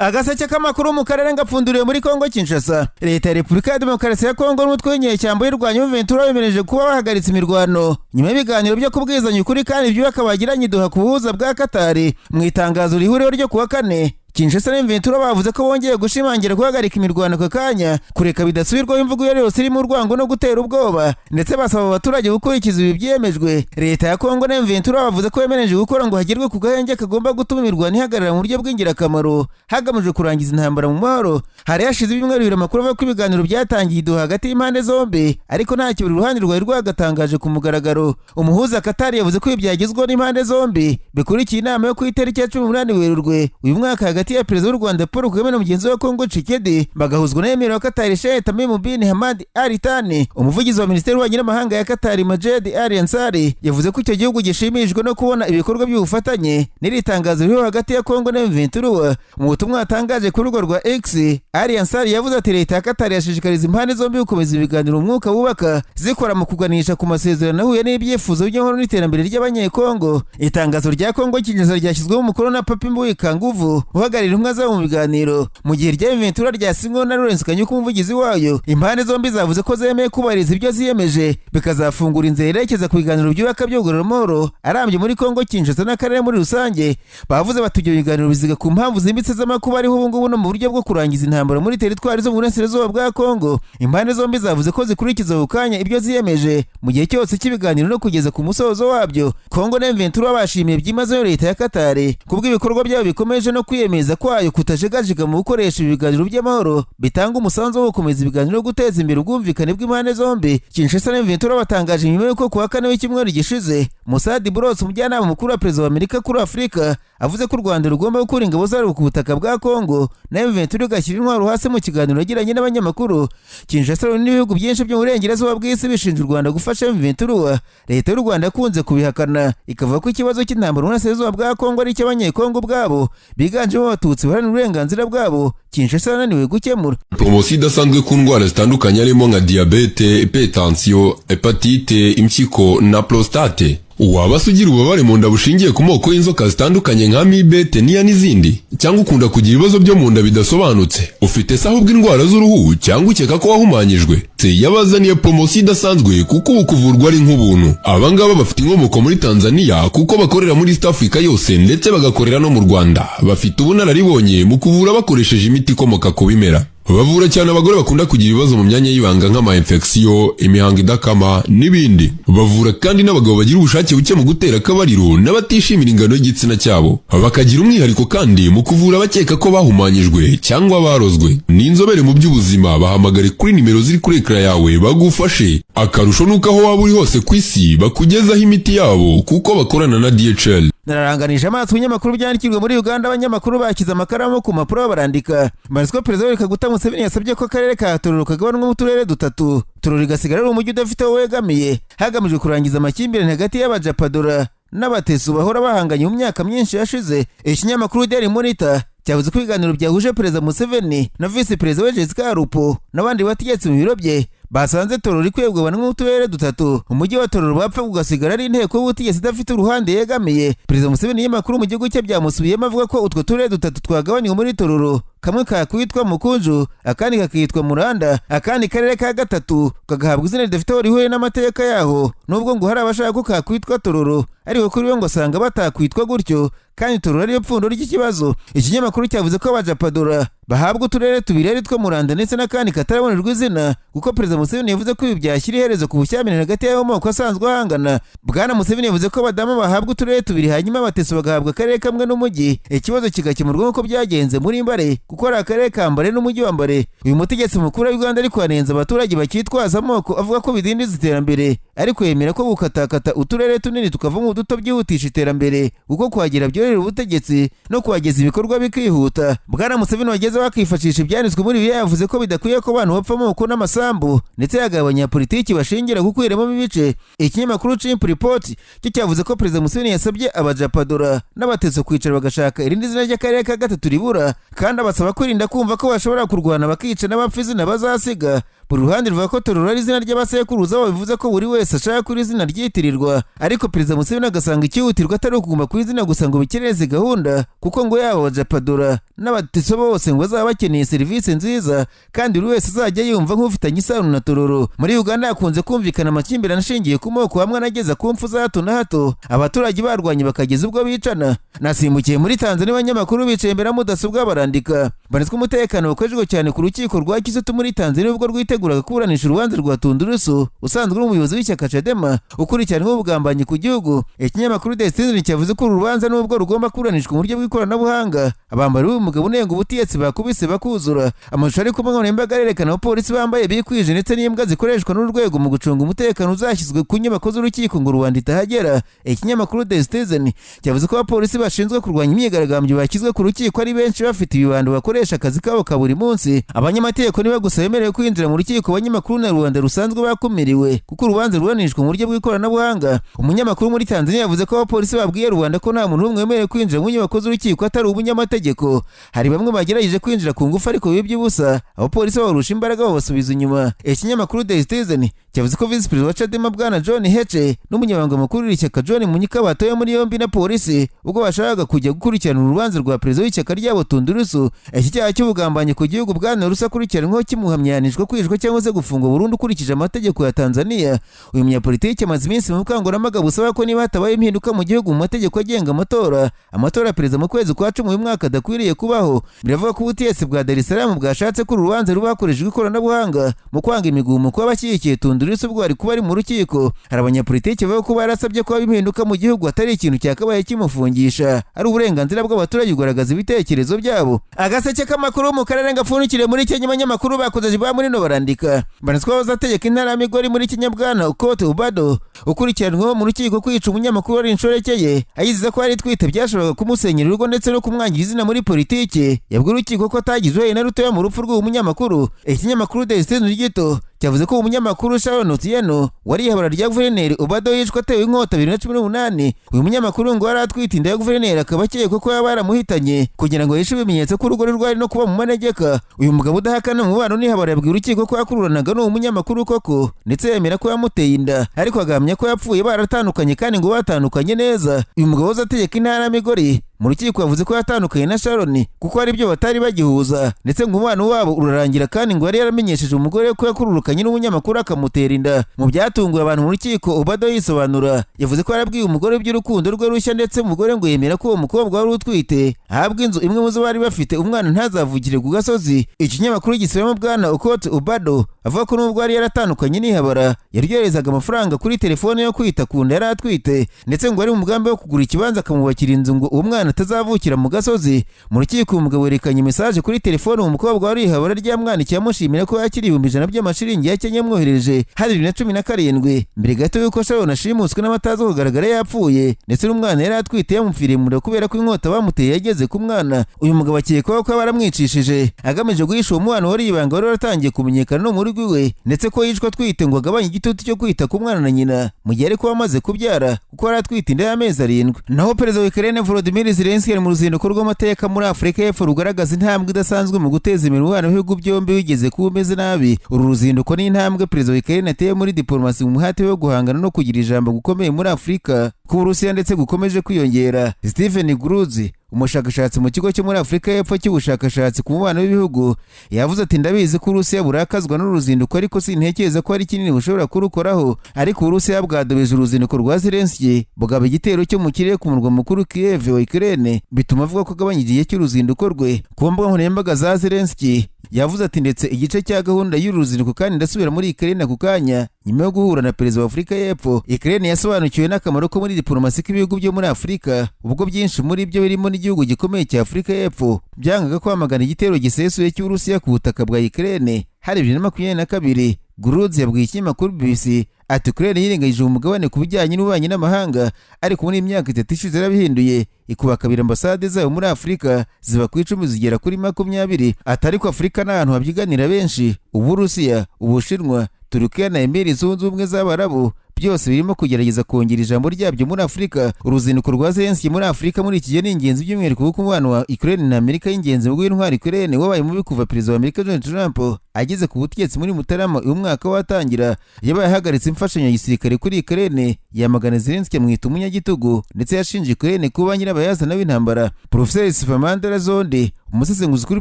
Agaseke k'amakuru mu karere ngapfunduriwe muri Kongo Kinshasa. Leta ya Repubulika ya Demokarasi ya Kongo n'umutwe w'inyeshyamba y'urwanya M23 bemereje kuba bahagaritse imirwano nyuma y'ibiganiro byo kubwizanya ukuri kandi byubaka bagiranye iduha ku buhuza bwa Katari. Mu itangazo rihuriweho ryo kuwa kane, Kinshasa na M23 bavuze ko bongeye gushimangira guhagarika imirwano aka kanya, kureka bidasubirwaho imvugo iyo yose irimo urwango no gutera ubwoba, ndetse basaba abaturage gukurikiza ibi byemejwe. Leta ya Kongo na M23 bavuze ko bemereje gukora ngo hagerwe ku gahenge kagomba gutuma imirwano ihagarara mu buryo bw'ingirakamaro, hagamijwe kurangiza intambara mu mahoro. Hari hashize ibyumweru 2 amakuru avuga ko ibiganiro byatangiye iduha hagati y'impande zombi, ariko ntacyo buri ruhande rwari rwagatangaje ku mugaragaro. Umuhuza Katari yavuze ko ibi byagezweho n'impande zombi bikurikiye inama yo ku itariki ya 18 Werurwe uyu mwaka hagati ya Perezida w'u Rwanda Paul Kagame na mugenzi we wa Kongo Tshisekedi, bagahuzwa na Emir wa Qatar, Sheikh Tamim bin Hamad Al Thani. Umuvugizi wa Minisiteri y'Ububanyi n'Amahanga ya Qatar, Majed Al Ansari, yavuze ko icyo gihugu gishimishijwe no kubona ibikorwa by'ubufatanye n'iri tangazo ririho hagati ya Kongo na M23. Mu butumwa yatangaje ku rubuga rwa X, Al Ansari yavuze ati: "Leta ya Qatar yashishikariza impande zombi gukomeza ibiganiro umwuka wubaka zikora mu kuganisha ku masezerano ahuye n'ibyifuzo by'amahoro n'iterambere ry'Abanyekongo." Itangazo rya Kongo Kinshasa ryashyizweho umukono na Papi Mbuyi Kanguvu, uhagarariye intumwa zabo mu biganiro, mu gihe rya M23 ryasinyweho na Lawrence Kanyuka, umuvugizi wayo. Impande zombi zavuze ko zemeye kubahiriza ibyo ziyemeje, bikazafungura inzira yerekeza ku biganiro byubaka byogorora amahoro arambye muri Kongo Kinshasa n'akarere muri rusange. Bavuze bati: "Ibyo biganiro biziga ku mpamvu zimbitse z'amakuba ariho ubu ngubu no mu buryo bwo kurangiza intambara muri teritwari zo mu burasirazuba bwa Kongo." Impande zombi zavuze ko zikurikiza ako kanya ibyo ziyemeje mu gihe cyose cy'ibiganiro no kugeza ku musozo wabyo. Kongo na M23 bashimiye byimazeyo leta ya Katari kubw'ibikorwa byabo bikomeje no kwiyemeza kwayo kutajegajega mu gukoresha ibi biganiro by'amahoro bitanga umusanzu wo gukomeza ibiganiro no guteza imbere ubwumvikane bw'impande zombi. Kinshasa na M23 batangaje nyuma y'uko kuwa kane w'icyumweru gishize Massad Boulos, umujyanama mukuru wa perezida wa Amerika kuri Afurika, avuze ko u Rwanda rugomba gukura ingabo zarwo ku butaka bwa Kongo na M23 igashyira intwaro hasi, mu kiganiro yagiranye n'abanyamakuru. Kinshasa n'ibihugu byinshi byo mu burengerazuba bw'isi bishinja u Rwanda gufasha M23. Leta y'u Rwanda yakunze kubihakana, ikavuga ko ikibazo cy'intambara mu burasirazuba bwa Kongo ari icy'Abanyekongo ubwabo biganjemo Abatutsi baharanira uburenganzira bwabo Kinshasa yananiwe gukemura. Poromosiyo idasanzwe ku ndwara zitandukanye, harimo nka diyabete, hypertension, hépatite, impyiko na prostate. Waba se ugira ububabare mu nda bushingiye ku moko y'inzoka zitandukanye nka amibe, teniya n'izindi, cyangwa ukunda kugira ibibazo byo mu nda bidasobanutse? Ufite se ahubwo indwara z'uruhu, cyangwa ukeka ko wahumanyijwe? Yabazaniye poromosiyo idasanzwe kuko ubu kuvurwa ari nk'ubuntu. Abangaba bafite inkomoko muri Tanzania, kuko bakorera muri East Africa yose ndetse bagakorera no mu Rwanda. Bafite ubunararibonye mu kuvura bakoresheje imiti ikomoka ku bimera. Bavura cyane abagore bakunda kugira ibibazo mu myanya y'ibanga nk'ama infection, imihango idakama n'ibindi. Bavura kandi n'abagabo bagira ubushake buke mu gutera akabariro n'abatishimira ingano y'igitsina cyabo. Bakagira umwihariko kandi mu kuvura abakeka ko bahumanyijwe cyangwa barozwe. Ni inzobere mu by'ubuzima. Bahamagare kuri nimero ziri kuri écran yawe bagufashe. Akarusho nuko aho waba uri hose ku isi bakugezaho imiti yabo, kuko bakorana na DHL. Nararanganije amaso ibinyamakuru byandikirwa muri Uganda. Abanyamakuru bashyize amakaramu ku mpapuro barandika. Maze ko Perezida Yoweri Kaguta Museveni yasabye ko akarere ka Tororo kagabanwamo uturere dutatu, Tororo igasigara ari umujyi udafite aho wegamiye, hagamijwe kurangiza amakimbirane hagati y'Abajapadora n'Abatesu bahora bahanganye mu myaka myinshi yashize. Ikinyamakuru Daily Monitor cyavuze ko ibiganiro byahuje Perezida Museveni na Visi Perezida we Jessica Alupo n'abandi bategetsi mu biro bye basanze Tororo ikwiye kugabanwamo uturere dutatu, umujyi wa Tororo bapfa ugasigara ari inteko y'ubutegetsi idafite uruhande yegamiye. Perezida Museveni y'amakuru mu gihugu cye byamusubiyemo, avuga ko utwo turere dutatu twagabanywe muri Tororo, kamwe kakwitwa Mukunju, akandi kakitwa Muranda, akandi karere ka gatatu kagahabwa izina ridafite aho rihuriye n'amateka yaho, nubwo ngo hari abashaka ko kakwitwa Tororo, ariko kuri we ngo asanga batakwitwa gutyo kandi Tororo ariyo pfundo ry'ikibazo. Ikinyamakuru cyavuze ko Abajapadora bahabwa uturere tubiri, ari two Muranda ndetse n'akandi katarabonerwa izina, kuko Perezida Museveni yavuze ko ibi byashyira iherezo ku bushyamirane hagati y'ayo moko asanzwe ahangana. Bwana Museveni yavuze ko Abadamu bahabwa uturere tubiri, hanyuma Abateso bagahabwa akarere kamwe n'umujyi, ikibazo kigakemurwa nk'uko byagenze muri Mbare, kuko ari akarere ka Mbare n'umujyi wa Mbare. Uyu mutegetsi mukuru wa Uganda ariko yanenze abaturage bakitwaza amoko, avuga ko bidindiza iterambere, ariko yemera ko gukatakata uturere tunini tukavamo uduto byihutisha iterambere, kuko kuhagera byorohera ubutegetsi no kuhageza ibikorwa bikihuta. Bwana Museveni wageze bakifashisha ibyanditswe muri Bibiliya yavuze ko bidakwiye ko abantu bapfa amoko n'amasambu, ndetse yagaba abanyapolitiki bashingira ku kwiremamo ibice. Ikinyamakuru Chimp Report cyo cyavuze ko Perezida Museveni yasabye Abajapadora n'Abateso kwicara bagashaka irindi zina ry'akarere ka gatatu ribura, kandi abasaba kwirinda kumva ko bashobora kurwana bakica n'abapfa izina bazasiga. Buri ruhande ruvuga ko Tororo ari izina ry'abasekuruza babo, bivuze ko buri wese ashaka ko iri zina ryitirirwa, ariko Perezida Museveni agasanga icyihutirwa atari ukuguma ku izina gusa ngo bikereze gahunda, kuko ngo yaba Abajapadora n'Abateso bose ngo bazaba bakeneye serivisi nziza kandi buri wese azajya yumva nk'ufitanye isano na Tororo. Muri Uganda hakunze kumvikana amakimbirane ashingiye ku moko, hamwe anageza ku mfu za hato na hato, abaturage barwanye bakageza ubwo bicana. Nasimbukiye muri Tanzania, abanyamakuru bicaye imbere ya mudasobwa barandika. Banetswe umutekano wakorejwe cyane ku rukiko rwa Kisutu muri Tanzania ubwo rwiteguraga kuburanisha urubanza rwa Tundu Lissu usanzwe uri umuyobozi w'ishyaka Chadema ukurikiranyweho ubugambanyi ku gihugu. Ikinyamakuru The Citizen cyavuze ko uru rubanza nubwo rugomba kuburanishwa mu buryo bw'ikoranabuhanga, abambari b'uyu mugabo unenga ubutegetsi bakubise bakuzura. Amashusho ari ku mbuga nkoranyambaga arerekana abapolisi bambaye bikwije ndetse n'imbwa zikoreshwa n'urwego mu gucunga umutekano uzashyizwe ku nyubako z'urukiko ngo rubanda itahagera. Ikinyamakuru The Citizen cyavuze ko abapolisi bashinzwe kurwanya imyigaragambyo bashyizwe ku rukiko ari benshi, bafite ibibando bakoresha akazi kabo ka buri munsi. Abanyamategeko niba gusa bemerewe kwinjira mu rukiko, abanyamakuru na rubanda rusanzwe bakumiriwe kuko urubanza ruburanishwa mu buryo bw'ikoranabuhanga. Umunyamakuru muri Tanzania yavuze ko abapolisi babwiye rubanda ko nta muntu n'umwe wemerewe kwinjira mu nyubako z'urukiko atari umunyamategeko. Hari bamwe bagerageje kwinjira ku ngufu ariko biba iby'ubusa, abapolisi babarusha imbaraga babasubiza inyuma. Ikinyamakuru The Citizen cyavuze ko visi perezida wa Chadema Bwana John Heche n'umunyamabanga mukuru w'ishyaka John Munyika batawe muri yombi na polisi ubwo bashakaga kujya gukurikirana urubanza rwa perezida w'ishyaka ryabo Tundu Lissu. Iki cyaha cy'ubugambanyi ku gihugu Bwana Lissu akurikiranyweho kimuhamyanijwe kwicwa cyangwa se gufungwa burundu ukurikije amategeko ya Tanzania. Uyu munyapolitiki amaze iminsi mu bukangurambaga busaba ko niba hatabaye impinduka mu gihugu mu mategeko agenga amatora ya perezida mu kwezi kwa 10 uyu mwaka adakwiriye kubaho. Biravuga ko ubutegetsi bwa Dar es Salaam bwashatse ko uru rubanza ruba hakoreshejwe ikoranabuhanga mu kwanga imigumuko y'abashyigikiye Tundu Lissu ubwo bari kuba ari mu rukiko. Hari abanyapolitiki bavuga ko barasabye ko haba impinduka mu gihugu atari ikintu cyakabaye kimufungisha, ari uburenganzira bw'abaturage kugaragaza ibitekerezo byabo. Agaseke k'amakuru mu karere gapfundikiriye muri Kenya, abanyamakuru bakoze ba muri no barandika. Banetswa bazategeka intara ya Migori muri Kenya Bwana Okoth Obado ukurikiranweho mu rukiko kwica umunyamakuru wari inshoreke ye ayiziza ko yari twite byashoboraga kumusenyera urugo ndetse no kumwangira izina muri politiki. Yabwiye urukiko ko atagize uruhare na rutoya mu rupfu rw'uwo munyamakuru. Ikinyamakuru The Citizen gito cyavuze ko umunyamakuru Sharon Otieno wari ihabara rya guverineri Obado yishwe atewe inkota 2018. Uyu munyamakuru ngo yari atwite inda ya guverineri, akaba akekwa ko yaba yaramuhitanye kugira ngo yishe ibimenyetso ko urugo rwe rwari no kuba mu manegeka. Uyu mugabo udahakana umubano n'ihabara yabwiye urukiko ko yakururanaga n'uwo munyamakuru koko, ndetse yemera ko yamuteye inda, ariko agahamya ko yapfuye baratandukanye kandi ngo batandukanye neza. Uyu mugabo uzategeka intara ya Migori mu rukiko yavuze ko yatandukanye na Sharon kuko hari ibyo batari bagihuza, ndetse ngo umubano wabo urarangira, kandi ngo yari yaramenyesheje umugore ko yakururukanye n'umunyamakuru akamutera inda. Mu byatunguye abantu mu rukiko, Obado yisobanura yavuze ko yarabwiye umugore iby'urukundo rwe rushya, ndetse umugore ngo yemera ko uwo mukobwa wari utwite ahabwa inzu imwe mu zo bari bafite, umwana ntazavugire ku gasozi. Ikinyamakuru gisubiramo Bwana Okoth Obado avuga ko nubwo yari yaratandukanye n'ihabara, yaryoherezaga amafaranga kuri telefone yo kwita ku nda yari atwite, ndetse ngo ari mu mugambi wo kugura ikibanza akamwubakira inzu ngo uwo mwana atazavukira mu gasozi. Mu rukiko uyu mugabo yerekanye message kuri telefone uwo mukobwa wari ihabara ryamwandikiye amushimira ko yakiriye 100,000 by'amashiringi ya Kenya yamwoherereje hari 2017, mbere gato y'uko Sharon ashimuswe n'abatazi kugaragara yapfuye, ndetse n'umwana yari atwite yamupfiriye mu nda kubera ko inkota bamuteye yageze ku mwana. Uyu mugabo akekwaho ko baramwicishije agamije guhisha uwo mwana wari ibanga wari waratangiye kumenyekana no mu rugo iwe, ndetse ko yishwe atwite ngo agabanye igitutu cyo kwita ku mwana na nyina mu gihe ariko amaze kubyara, kuko yari atwite inda y'amezi 7. Naho perezida wa Ukraine Volodymyr Zelensky ari mu ruzinduko rw'amateka muri Afurika y'Epfo rugaragaza intambwe idasanzwe mu guteza imbere umubano w'ibihugu byombi wigeze kuba umeze nabi. Uru ruzinduko ni intambwe perezida wa Ukraine ateye muri diplomasi mu muhate wo guhangana no kugira ijambo gukomeye muri Afurika ku Burusiya ndetse gukomeje kwiyongera. Stephen Gruzi, umushakashatsi mu kigo cyo muri Afurika y'Epfo cy'ubushakashatsi ku mubano w'ibihugu, yavuze ati: "Ndabizi ko Uburusiya burakazwa n'uruzinduko, ariko sintekereza ko ari kinini bushobora kurukoraho." Ariko Uburusiya bwadobeje uruzinduko rwa Zelensky, bugaba igitero cyo mu kirere ku murwa mukuru Kiev wa Ukraine, bituma avuga ko agabanya igihe cy'uruzinduko rwe. Ku mbuga nkoranyambaga za Zelensky yavuze ati: "Ndetse igice cya gahunda y'uru ruzinduko kandi ndasubira muri Ukraine ako kanya nyuma yo guhura na perezida wa Afurika y'Epfo." Ukraine yasobanukiwe n'akamaro ko muri diplomasi k'ibihugu byo muri Afurika, ubwo byinshi muri byo birimo n'igihugu gikomeye cya Afurika y'Epfo byangaga kwamagana igitero gisesuye cy'Uburusiya ku butaka bwa Ukraine hari 2022. Gruds yabwiye ikinyamakuru BBC ati: "Ukraine yirengagije umugabane ku bijyanye n'ububanyi n'amahanga, ariko muri iyi myaka 3 ishize yarabihinduye." ikuba kabiri ambasade zayo muri Afurika, ziba ku 10 zigera kuri 20. Atari ko Afurika n'ahantu habyiganira benshi. Uburusiya, Ubushinwa, Turukiya na Emiri Zunze Ubumwe z'Abarabu byose birimo kugerageza kongera ijambo ryabyo muri Afurika. Uruzinduko rwa Zelensky muri Afurika muri iki gihe ni ingenzi, by'umwihariko kuko umubano wa Ukraine na Amerika y'ingenzi mu guha Ukraine wabaye mubi kuva perezida wa Amerika Donald Trump ageze ku butegetsi muri Mutarama uyu mwaka watangira. Yabaye ahagaritse imfashanyo ya gisirikare kuri Ukraine, yamagana Zelensky amwita umunyagitugu, ndetse yashinje Ukraine kuba nyirabayazana w'intambara. Professor Siphamandla Zondi, umusesenguzi kuri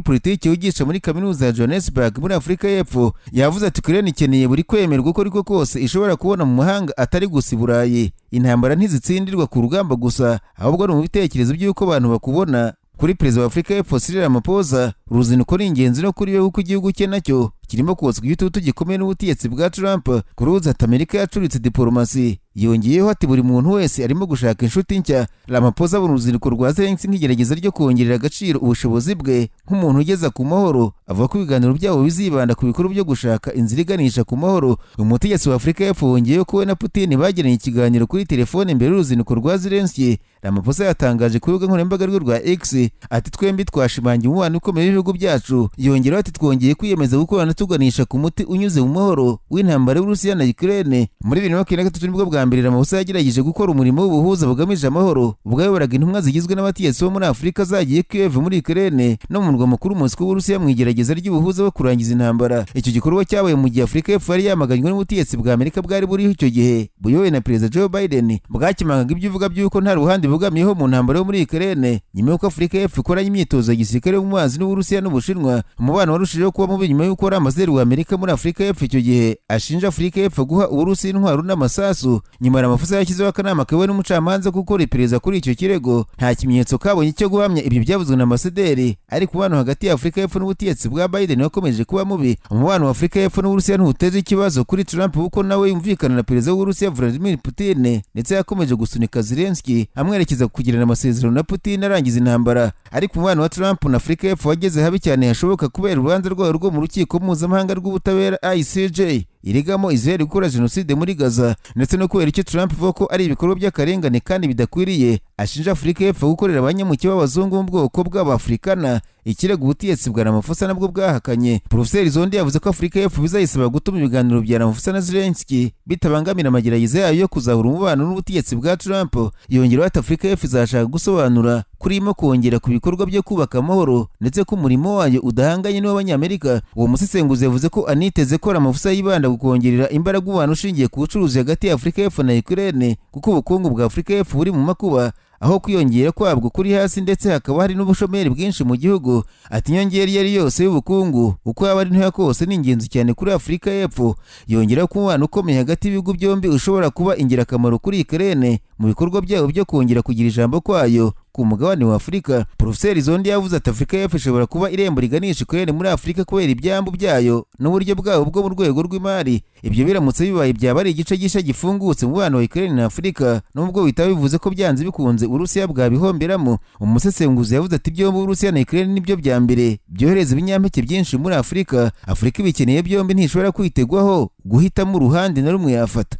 politiki wigisha muri kaminuza ya Johannesburg muri Afurika y'Epfo, yavuze ati Ukraine ikeneye buri kwemerwa uko ariko kose ishobora kubona mu mahanga, atari gusa i Burayi. Intambara ntizitsindirwa ku rugamba gusa, ahubwo no mu bitekerezo by'uko abantu bakubona. Kuri perezida wa Afurika y'Epfo Cyril Ramaphosa, uruzinduko ni ingenzi no kuri we, kuko igihugu cye nacyo kirimo kotswa igitutu gikomeye n'ubutegetsi bwa Trump. Kuruza ati Amerika yacuritse diporomasi. Yongeyeho ati buri muntu wese arimo gushaka inshuti nshya. Ramaphosa abona uruzinduko rwa Zelensky nk'igerageza ryo kongerera agaciro ubushobozi bwe nk'umuntu ugeza ku mahoro. Avuga ko ibiganiro byabo bizibanda ku bikorwa byo gushaka inzira iganisha ku mahoro. Umutegetsi wa Afurika y'Epfo wongeyeho ko we na Putin bagiranye ikiganiro kuri telefone mbere y'uruzinduko rwa Zelensky. Ramaphosa yatangaje ku rubuga nkoranyambaga rwe rwa X ati twembi twashimangiye umubano ukomeye w'ibihugu byacu. Yongeraho ati twongeye kwiyemeza gukorana tuganisha ku muti unyuze mu mahoro w'intambara y'Uburusiya na Ukraine. Muri 2023 nibwo bwa mbere Ramaphosa yagerageje gukora umurimo w'ubuhuza bugamije amahoro, ubwo yayoboraga intumwa zigizwe n'abategetsi bo muri Afurika zagiye Kiev muri Ukraine no mu murwa mukuru Moscow w'Uburusiya mu igerageza ry'ubuhuza bwo kurangiza intambara. Icyo gikorwa cyabaye mu gihe Afurika y'Epfo yari yamaganywe n'ubutegetsi bwa Amerika bwari buriho icyo gihe buyobowe na Perezida Joe Biden, bwakimangaga ibyo ivuga by'uko nta ruhande bugamiyeho mu ntambara yo muri Ukraine. Nyuma y'uko Afurika y'Epfo ikoranye imyitozo ya gisirikare yo mu mazi n'Uburusiya n'Ubushinwa, umubano warushijeho kuba mubi nyuma y'uko wari ambasaderi wa Amerika muri Afurika y'Epfo icyo gihe ashinja Afurika y'Epfo guha Uburusiya intwaro n'amasasu. Nyuma Ramaphosa yashyizeho akanama kayobowe n'umucamanza gukora iperereza kuri icyo kirego. Nta kimenyetso kabonye cyo guhamya ibyo byavuzwe na ambasaderi, ariko umubano hagati ya Afurika y'Epfo n'ubutegetsi bwa Biden wakomeje kuba mubi. Umubano wa Afurika y'Epfo n'Uburusiya ntuteje ikibazo kuri Trump, kuko nawe yumvikana na perezida w'Uburusiya Vladimir Putin, ndetse yakomeje gusunika Zelensky amwerekeza kugirana amasezerano na Putin arangiza intambara. Ariko umubano wa Trump na Afurika y'Epfo wageze habi cyane hashoboka kubera urubanza rwayo rwo mu rukiko mpuzamahanga rw'ubutabera ICJ irigamo Israel gukora jenoside muri Gaza, ndetse no kubera icyo Trump avuga ko ari ibikorwa by'akarengane kandi bidakwiriye ashinja Afurika y'Epfo gukorera abanyamuke b'abazungu mu bwoko bw'Abafurikana, ikirego ubutegetsi bwa Ramaphosa nabwo bwahakanye. Profeseri Zondi yavuze ko Afurika y'Epfo bizayisaba gutuma ibiganiro bya Ramaphosa na Zelensky bitabangamira amagerageza yayo yo kuzahura umubano n'ubutegetsi bwa Trump. Yongeraho ati Afurika y'Epfo izashaka gusobanura kuri irimo kongera ku bikorwa byo kubaka amahoro, ndetse ko umurimo wayo udahanganye n'uw'Abanyamerika. Uwo musesenguzi yavuze ko aniteze ko Ramaphosa yibanda ku kongerera imbaraga umubano ushingiye ku bucuruzi hagati ya Afurika y'Epfo na Ukraine, kuko ubukungu bwa Afurika y'Epfo buri mu makuba, aho kwiyongera kwabwo kuri hasi ndetse hakaba hari n'ubushomeri bwinshi mu gihugu. Ati inyongera iyo ari yose y'ubukungu, uko yaba ari ntoya kose, ni ingenzi cyane kuri Afurika y'Epfo. Yongeraho ko umubano ukomeye hagati y'ibihugu byombi ushobora kuba ingirakamaro kuri Ukraine mu bikorwa byabo byo kongera kugira ijambo kwayo ku mugabane wa Afurika. Profeseri Zondi yavuze ati Afurika y'Epfo ishobora kuba irembo riganisha Ukraine muri Afurika kubera ibyambu byayo n'uburyo bwabo bwo mu rwego rw'imari. Ibyo biramutse bibaye byaba ari igice gishya gifungutse mu mubano wa Ukraine na Afurika, nubwo bitaba bivuze ko byanze bikunze Uburusiya bwabihomberamo. Umusesenguzi yavuze ati byombi Uburusiya na Ukraine nibyo bya mbere byohereza ibinyampeke byinshi muri Afurika. Afurika ibikeneye byombi, ntishobora kwitegwaho guhitamo uruhande na rumwe yafata.